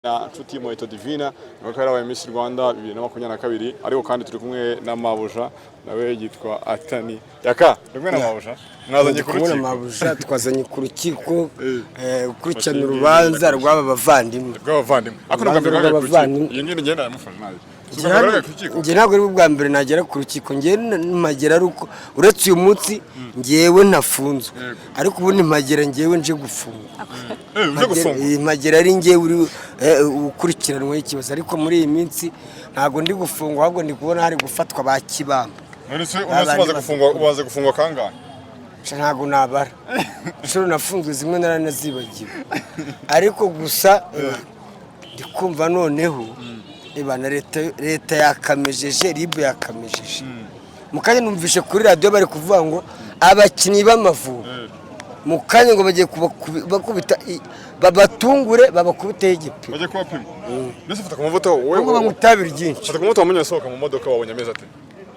Na Nshuti Muheto Divina, nawe akaba yarabaye Miss Rwanda 2022. Ariko kandi turi kumwe na Mabuja, nawe yitwa Atani Yaka. Turi kumwe na Mabuja, mwazanye ku Kumwe na rukiko. Mabuja, twazanye ku rukiko gukurikirana urubanza rw'aba bavandimwe. Rw'abavandimwe. Ariko nubwa mbere Urubanza ugaragaye ku rukiko? rw'abavandimwe. Iyi ngiyi ngenda yamufashe nabi. Si Njye ubwa mbere ugaragaye ku rukiko? Njye ntabwo ari bwo bwa mbere nagera ku rukiko. Njye mpagera ari uko uretse uyu munsi njyewe ntafunzwe, ariko ubundi mpagera njyewe nje gufungwa. Uje gufungwa? Mpagera ari njyewe uri ukurikiranweho ikibazo, ariko muri iyi minsi ntabwo ndi gufungwa, ahubwo ndi kubona hari gufatwa ba kibamba. None se umaze gufungwa, umaze gufungwa kangahe? Sha, ntabwo nabara inshuro nafunzwe, zimwe naranazibagiwe. Ariko gusa ndi kumva noneho na leta yakamejeje, RIB yakamejeje. Mu kanya numvishe kuri radiyo bari kuvuga ngo abakinnyi b'Amavubi mu kanya ngo bagiye bakubita babatungure, babakubiteho igipimo. Bajya kubapima. Mbese Fata ku Mavuta wowe Ahubwo banywa itabi ryinshi. Fata ku Mavuta wamenye asohoka mu modoka, wabonye amezi ate?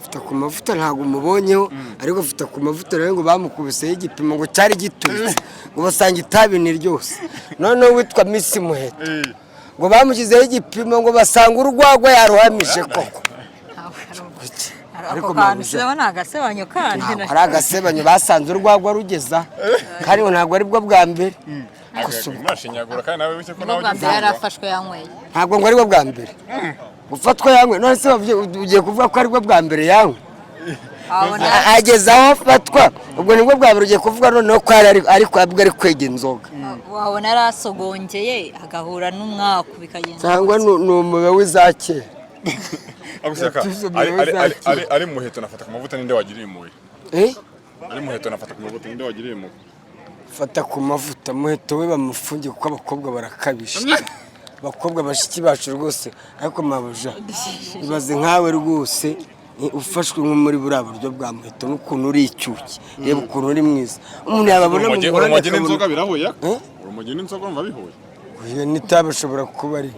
Fata ku Mavuta ntabwo umubonyeho, ariko Fata ku Mavuta rero ngo bamukubiseho igipimo, ngo cyari gituritse, ngo basanga itabi ni ryose. Noneho witwa Miss Muheto ngo bamushyizeho igipimo, ngo basanga urwagwa yaruhamije koko. Ako kantu ushyizeho ni agasebanyo kandi. Ntabwo ari agasebanyo, basanze urwagwa rugeza, kandi ngo ntabwo ari bwo bwa mbere. Gusa Murashinyagura kandi nawe wite ko Nibwo nawe bwa ujya mbere ufungwa. yari afashwe yanyweye. Ntabwo ngo ari bwo bwa mbere gufatwa yanywe. None se ugiye kuvuga ko ari bwo bwa mbere yanywe? Wabona Ageze aho afatwa, ubwo nibwo bwa mbere ugiye kuvuga noneho ko yari ariko ari kwega inzoga? Wabona yari asogongeye agahura n'umwaku, bikagenda. Cyangwa ni umube w'iza kera. Aguseka. Yatuze Ari umube ari w'iza ari kera. ari Muheto na Fata ku Mavuta, ninde wagiriye impuhwe? Eh? Ari Muheto na Fata ku Mavuta, ninde wagiriye impuhwe? Fata ku Mavuta. Muheto we bamufunge, kuko abakobwa barakabije, abakobwa bashiki bacu rwose. Ariko mabuja, ibaze nkawe rwose, ni ufashwe nko muri buriya buryo bwa Muheto, n'ukuntu uri icyuki, reba ukuntu uri mwiza, umuntu yababona mu Urumogi muhanda urumogi akabona n'inzoga birahuye? Eh? Urumogi n'inzoga urumva bihuye? Oya, n'itabi ashobora kuba ari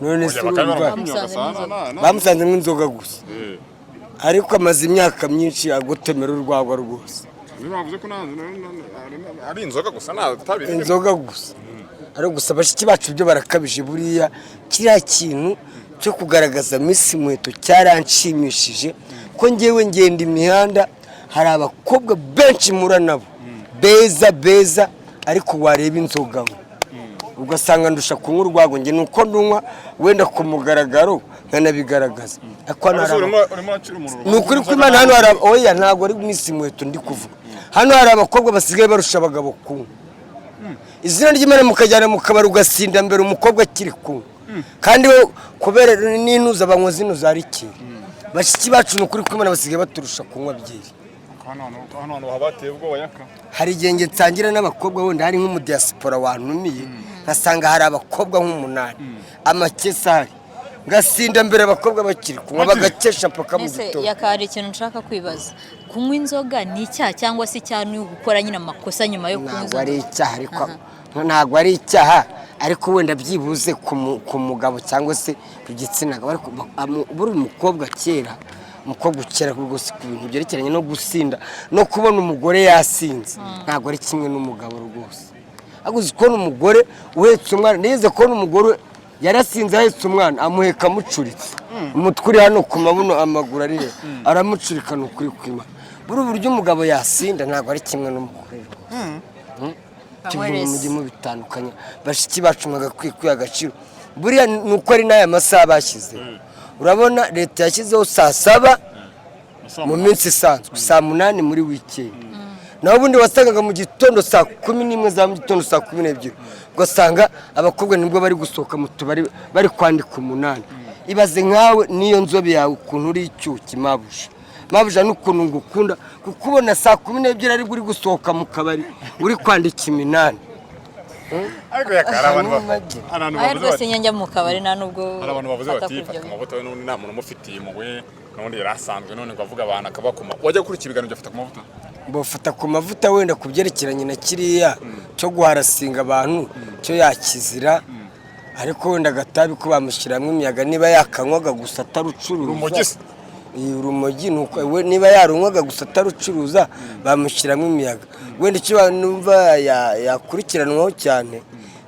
none se Oya, bakaba urumva baramupimye bagasanga Bamusanzemo inzoga gusa. Ariko amaze imyaka myinshi agotomera urwagwa rwose. Niba bavuze ko ari inzoga gusa, nta tabi ririmo. Inzoga gusa. Ariko gusa bashiki bacu byo barakabije. Buriya kiriya kintu cyo kugaragaza Miss Muheto cyaranshimishije, ko ngewe ngenda imihanda, hari abakobwa benshi mpura nabo beza beza, ariko wareba inzoga nywa, ugasanga ndusha kunywa urwagwa. Njye ni uko ndunywa wenda ku mugaragaro nkanabigaragaza, ariko hano hari Ariko urimo uracira umuntu Ni ukuri kw'Imana, hano hari oya, ntabwo ari Miss Muheto ndi kuvuga. Hano hari abakobwa basigaye barusha abagabo kunywa. Izina ry'Imana, mukajyana mu kabari, ugasinda mbere umukobwa akiri kunywa. Kandi we kubera n'intuza banywa zino za liqueur. Bashiki bacu, ni ukuri kw'Imana, basigaye baturusha kunywa byeri. Hano hantu haba hateye ubwoba, yaka. Hari igihe njye nsangira n'abakobwa, wenda hari nk'umudiyasipora wantumiye, nkasanga hari abakobwa nk'umunani, amakesi ahari, ngasinda mbere abakobwa bakiri kunywa, bagakesha mpaka mu Ese gitondo. Yaka, hari ikintu nshaka kwibaza: kunywa inzoga ni icyaha, cyangwa se icyaha ni ugukora nyine amakosa nyuma yo kunywa Ntabwo inzoga? ari icyaha, ariko ntabwo ari icyaha, ariko wenda byibuze ku mugabo cyangwa se ku gitsina gabo. Ariko buri umukobwa kera, umukobwa ukera rwose ku bintu byerekeranye no gusinda no kubona umugore yasinze, ntabwo ari kimwe n'umugabo rwose. Ariko uzi kubona umugore uhetse umwana? Nigeze kubona umugore yarasinze ahetse umwana, amuheka amucuritse, umutwe uri hano ku mabuno, amaguru ari he, aramucurika. Ni ukuri kw'Imana, buri buryo umugabo yasinda ntabwo ari kimwe n'umugore rwose. Ibyo bintu mujye mubitandukanya. Bashiki bacu, mwagakwiye kwiha agaciro. Buriya ni uko ari n'aya masaha bashyizeho. Urabona leta yashyizeho saa 7 mu minsi isanzwe, saa 8 muri wikendi. Naho ubundi wasangaga mu gitondo saa 11 za mu gitondo, saa 12, ugasanga abakobwa nibwo bari gusohoka mu tubari, bari kwandika umunani. Ibaze nkawe n'iyo nzobe yawe, ukuntu uri icyuki, mabuja, mabuja, n'ukuntu ngukunda, kuko ubona saa 12 aribwo uri gusohoka mu kabari, uri kwandika iminani. Ariko yaka, hari abantu hari abantu Aya bavuze rwose bati njya mu kabari, nta nubwo hari abantu bavuze mfata bati kuri ibyo Fata ku Mavuta we n'ubundi nta muntu umufitiye impuhwe, n'ubundi yari asanzwe. None ngo avuga abantu akabakoma. Wajya gukurikira ibiganiro bya Fata ku Mavuta? Bafata ku Mavuta wenda ku byerekeranye na kiriya cyo guharasinga abantu cyo yakizira, ariko wenda agatabi ko bamushyiramo imiyaga niba yakanywaga gusa atarucuruza. Urumogi se? Iyi urumogi ni uko we niba yarunywaga gusa atarucuruza, bamushyiramo imiyaga. Wenda icyo numva yakurikiranwaho cyane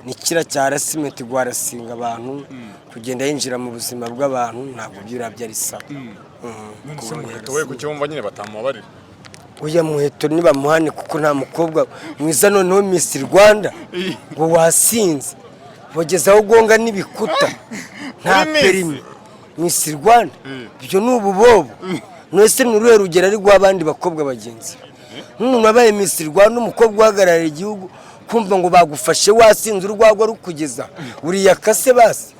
Ni kiriya cya harassment, guharassinga abantu, kugenda yinjira mu buzima bw'abantu, ntabwo biriya byari sawa. None se Muheto we kuki wumva nyine batamubabarira? Uriya Muheto nibamuhane, kuko nta mukobwa mwiza, noneho Miss Rwanda, ngo wasinze wageze aho ugonga n'ibikuta, nta Uri Miss? permis, Miss Rwanda, ibyo ni ububobo. None ni uruhe rugero ari guha abandi bakobwa bagenzi be? Nk'umuntu wabaye Miss Rwanda, umukobwa uhagarariye igihugu, kumva ngo bagufashe wasinze, urwagwa rukugeza uriya kase basi.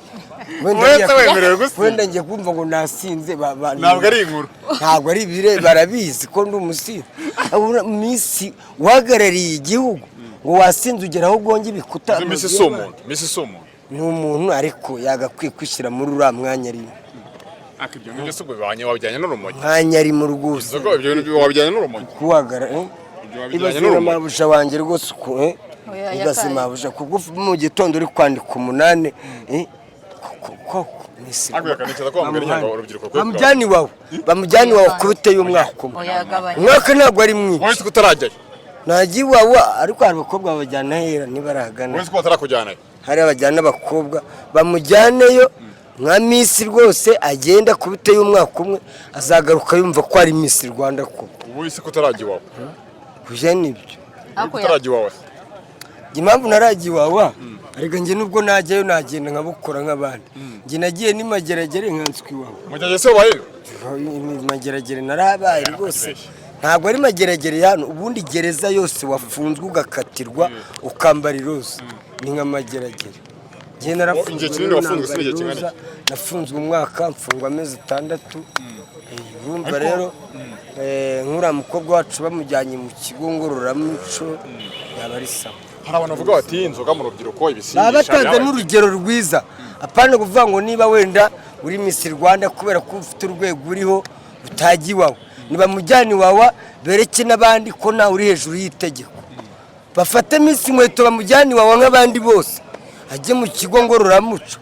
Wenda Wese wemerewe gusinda. Wenda ngiye kumva ngo nasinze Ntabwo ari inkuru. Ntabwo ari ibire, barabizi ko ndi umusinzi. Abura Miss uhagarariye igihugu ngo wasinze ugera aho ugonga ibikuta. Izi Miss si umuntu, Miss si umuntu. Ni umuntu, ariko yagakwiye kwishyira muri uriya mwanya arimo. Ariko ibyo ngibyo si ubwo bibanye, wabijyanye n'urumogi. Mwanya arimo rwose. Inzoga, ibyo bintu wabijyanye n'urumogi. Kuhagarara Ibyo wabijyanye ibaze n'urumogi. Mabuja wanjye rwose uku Oya, ibaze yakaye. Mabuja kuko mu gitondo uri kwandika umunani koko Miss Ariko yakanekeza ko wamugani ngo urubyiruko rukwiye. Bamujyane iwawe, bamujyane iwawe kubite y'umwaka umwe. Oya, gabanya. Umwaka ntabwo ari mwinshi. Wowe ko utarajyayo? Najya iwawa, ariko hari abakobwa babajyana hera ntibarahagana. Wowe ko batarakujyanayo? Hari abajyana abakobwa, bamujyaneyo nka Miss rwose, agenda kubite y'umwaka umwe, azagaruka yumva ko ari Miss Rwanda koko. Wowe se ko utarajya iwawe? Kujya nibyo. Ariko Utarajya iwawe? Njye impamvu narajya iwawa, ariko njye nubwo najyayo nagenda nkabukora nk'abandi. Njye nagiye n'imageragere nkanswe iwawa. Mujyanye se wabayeyo? Mageragere narahabaye rwose, ntabwo ari mageragere hano. Ubundi gereza yose wafunzwe ugakatirwa ukambara iroza ni nka mageragere. Njye narafunzwe. Igihe kinini Rero wafunzwe si nambara igihe kingana iroza, nafunzwe umwaka, mfungwa amezi 6. Urumva rero nk'uriya mukobwa wacu bamujyanye mu kigo ngororamuco yaba ari sawa. Hari abantu bavuga bati inzoga mu rubyiruko, ibisindisha Baba batanze n'urugero rwiza, apana kuvuga ngo niba wenda uri Miss Rwanda, kubera ko ufite urwego uriho utajya iwawe. Nibamujyane iwawa, bereke n'abandi ko nawe uri hejuru y'itegeko. Bafate Miss Muheto bamujyane iwawa nk'abandi bose, ajye mu kigo ngororamuco.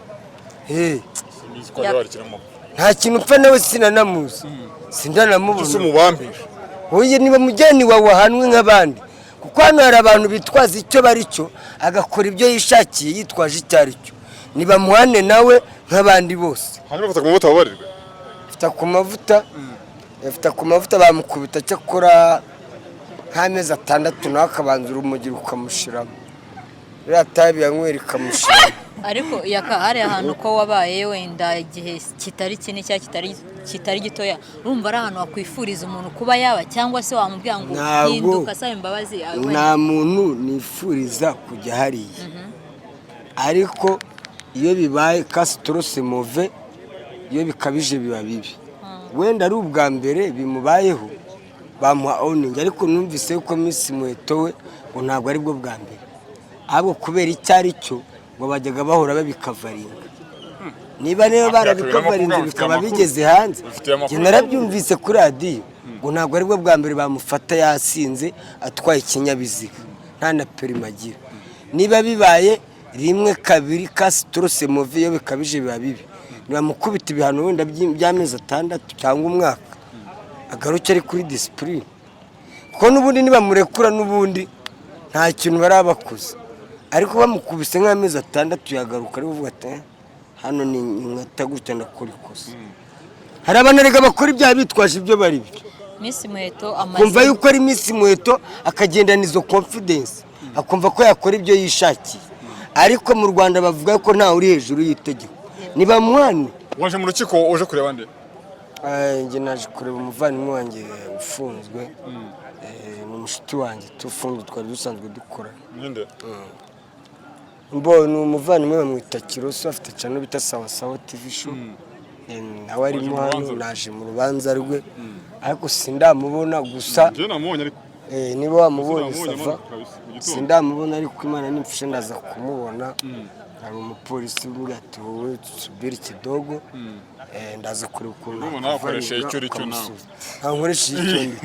Simbizi ko bajya barikiramo. Nta kintu upfa nawe, sinanamuzi, sindanamubona. Ese umubambisha? Oye, niba mujyane iwawa ahanwe nk'abandi, kuko hano hari abantu bitwaza icyo bari cyo, agakora ibyo yishakiye yitwaje icyo ari cyo. Nibamuhane nawe nk'abandi bose. Hanyuma bafata ku mavuta babarirwe. Afite ku mavuta, afite ku mavuta, bamukubita cyakora nk'amezi 6, nawe akabanza urumogi rukamushiramo, ririya tabi yanywera ikamushiramo. Ariko yaka hari ahantu ko wabaye wenda igihe kitari kinini cyangwa kitari gitoya, urumva ari ahantu wakwifuriza umuntu kuba yaba, cyangwa se wamubwira ngo hinduka, asaba imbabazi wenda? Nta muntu nifuriza kujya hariya, ariko iyo bibaye quand trop c'est mauvais, iyo bikabije biba bibi. Wenda ari ubwa mbere bimubayeho, bamuha warning, ariko numvise yuko Miss Muheto we ngo ntabwo aribwo bwa mbere, ahubwo kubera icyo ari cyo ngo bajyaga bahora babikavaringa. Niba rero barabikavarinze bikaba bigeze hanze, Bifitiye amakuru. Njye narabyumvise kuri radiyo ngo ntabwo aribwo bwa mbere bamufata yasinze atwaye ikinyabiziga, nta na permis agira. Niba bibaye rimwe, kabiri, quand trop c'est mauvais, iyo bikabije biba bibi. Nibamukubita ibihano wenda by'amezi 6 cyangwa umwaka, agaruke ari kuri discipline, kuko n'ubundi nibamurekura n'ubundi nta kintu baraba bakoze, ariko bamukubise nk'amezi 6 yagaruka ari kuvuga ati: "Eh, hano ni nkata gutya ndakora ikosa." Hari abantu erega bakora ibyaha bitwaje ibyo bari byo. Miss Muheto amaze Kumva yuko ari Miss Muheto, akagendana izo confidence, akumva ko yakora ibyo yishakiye, ariko mu Rwanda bavuga ko ntawe uri hejuru y'itegeko. Nibamuhane. Waje mu rukiko uje kureba nde? Njye naje kureba umuvandimwe wanjye ufunzwe. Ni umushuti wanjye tufunzwe, twari dusanzwe dukorana. Ninde? Mbo ni umuvandimwe bamwita Kiroso, afite channel bita Sawa Sawa TV Show. Nawe arimo Waje mu hano. rubanza rwe? Naje mu rubanza rwe, ariko sindamubona gusa. Njye namubonye ariko. Niba wamubonye Sinamubonye ça va. manuka kabisa, mu gitondo. Sindamubona, ariko Imana nimfashe ndaza kumubona. Hari umupolisi umbwira ati: "Wowe subiri kidogo." Ndaza kureba ukuntu Ndumva nawe ukoresheje icyo uri cyo nawe. ukamusubiza. Ntabwo nkoresheje icyo ndi.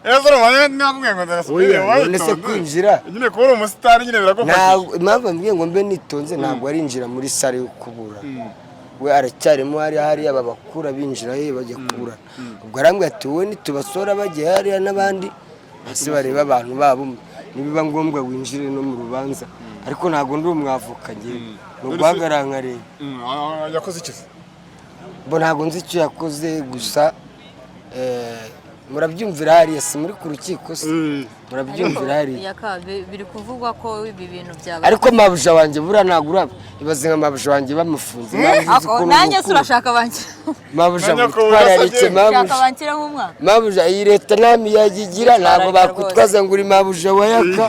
Ese urumva nakubwiye ngo ndarasubire? Oya, none se kwinjira Nyine kuba uri umusitari nyine biragufasha. Ntabwo impamvu ambwiye ngo mbe nitonze, ntabwo arinjira muri salle yo kuburana. We aracyarimo hariya, hariya babakura binjira he bajya kuburana. Ubwo arambwira ati: "Wowe nitubasora bagiye hariya n'abandi bose bareba abantu babo." Nibiba ngombwa winjire no mu rubanza, ariko ntabwo ndi umwavoka ngewe, ni uguhagarara nkareba. Yakoze iki se? Bo ntabwo nzi icyo yakoze, gusa murabyumvira hariya, si muri ku rukiko se? Murabyumvira hariya. Yaka, biri kuvugwa ko ibi bintu byaba Ariko mabuja wanjye buriya ntabwo uraba, ibaze nka mabuja wanjye bamufunze. Mabuja uzi ukuntu Nanjye se mukunda. Urashaka banki Mabuja Na nyakubahwa witwararike. yasabye. Mabuja. Ushaka banshyiramo umwana. Mabuja, iyi leta nta miyaga igira, ntabwo Witwararika. bakwitwaza ngo uri mabuja wa Yaka.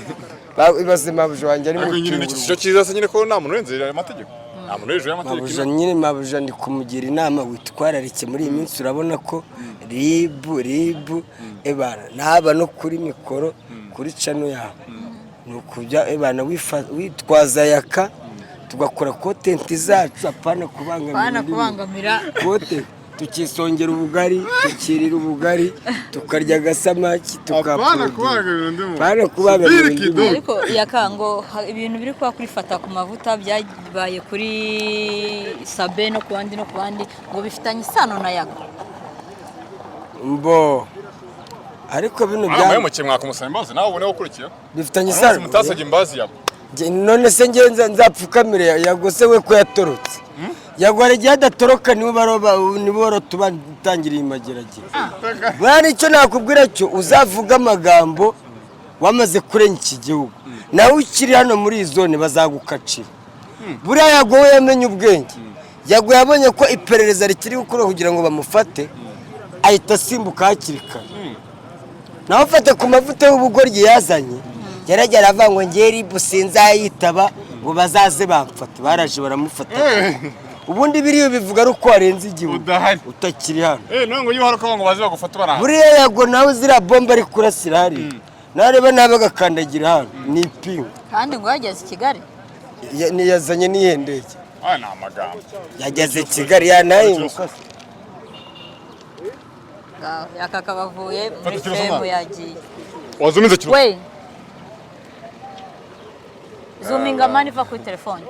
Ibaze mabuja wanjye ari mu Ariko nyine ni cyungo. cyo cyiza se nyine, ko nta muntu urenze ayo mategeko, nta muntu uri hejuru y'amategeko. Mabuja nyine, mabuja, ndi kumugira inama, witwararike muri iyi minsi. Urabona ko RIB, RIB ebana naba no kuri mikoro kuri channel yawe, ni ukujya ebana witwaza Yaka, tugakora content zacu, apana kubangamira Bana undi muntu. Kubangamira. Kote tukisongera ubugari, tukirira ubugari, tukarya agasamaki, Apana tukauploadinga. kubangamira undi muntu. Apana kubangamira Subiri undi kidogo. muntu. Ariko Yaka, ngo ibintu biri kuba kuri Fata ku Mavuta, byabaye kuri Sabe no ku bandi no ku bandi, ngo bifitanye isano na Yaka. Mbo ariko bino Ah, bya muhemukiye mwakamusaba imbabazi, nawe ubone ukurikiye. Bifitanye Umunsi isano. mutasabye imbabazi yawe. None se ngewe nzapfukamire Yago se we ko yatorotse? Yago hari igihe adatoroka, nibo baroba, nibo barotubangiriye imageragere. Buriya nicyo nakubwira cyo, uzavuga amagambo wamaze kurenga iki gihugu, nawe ukiri hano muri iyi zone bazagukacira. Buriya Yago we yamenye ubwenge. Yago yabonye ko iperereza rikiri gukorwa kugira ngo bamufate, ahita asimbuka hakiri kare. Nawe ufate ku mavuta y'ubugoryi yazanye, yarajya aravuga ngo ngewe RIB sinzayitaba, ngo bazaze bamfate. Baraje baramufata. Ubundi biriya bivuga ari uko warenze igihugu. Udahari. Utakiri hano. Eh, none ngo iyo uhari ukavuga ngo baze bagufate barahari. Buriya Yago nawe ziriya bomba ari kurasira hariya, nareba nabi agakandagira hano, ni ipingu. Kandi ngo yageze i Kigali. Yazanye n'iyihe ndege? Aya ni amagambo. Yageze Kigali yanahinguka. Ngaho, Yaka akaba avuye muri Fata ikibazo femu mwana. yagiye. Wazumize kiro. We zoominga mani, iva kuri telefone.